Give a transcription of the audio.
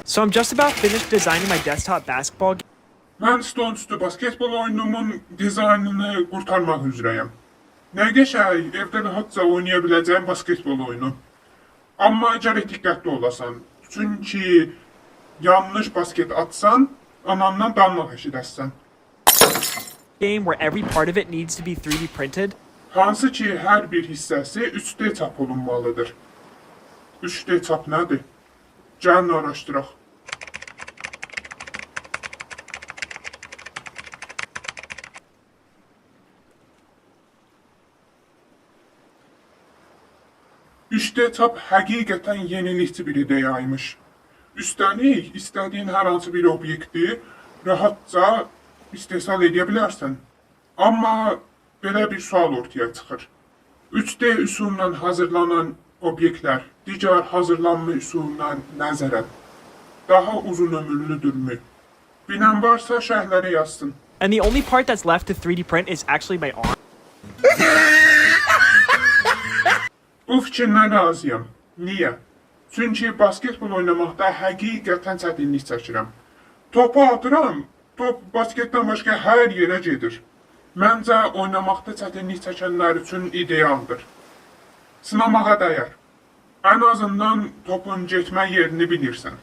So I'm just about finished designing my desktop basketball Mən stolüstü basketbol oyunumun dizaynını qurtarmaq üzrəyəm. Nə qəşəng, evdə rahatca oynaya biləcəyim basketbol oyunu. Amma gərək diqqətli olasan. Çünki yanlış basket atsan, anandan danlaq eşidəsən. Game where every part of it needs to be 3D printed. Hansı ki, hər bir hissəsi 3D çap olunmalıdır. 3D çap nədir? Gəlin araşdıraq. ...3D çap həqiqətən yenilikçi bir ideyaymış. Üstəlik, istədiyin hər hansı bir obyekti rahatca istehsal edə bilərsən. Amma belə bir sual ortaya çıxır. 3D üsulla hazırlanan obyektlər digər hazırlanma üsuluna nəzərən daha uzun ömürlüdürmü? Bilən varsa şərhlərə yazsın. And the only part that's left to 3D print is actually my arm. Bu fikirlə razıyam. Niyə? Çünki basketbol oynamaqda həqiqətən çətinlik çəkirəm. Topu atıram, top basketdən başqa hər yerə gedir. Məncə oynamaqda çətinlik çəkənlər üçün idealdır. Sınamağa dəyər. Ən azından topun getmə yerini bilirsən.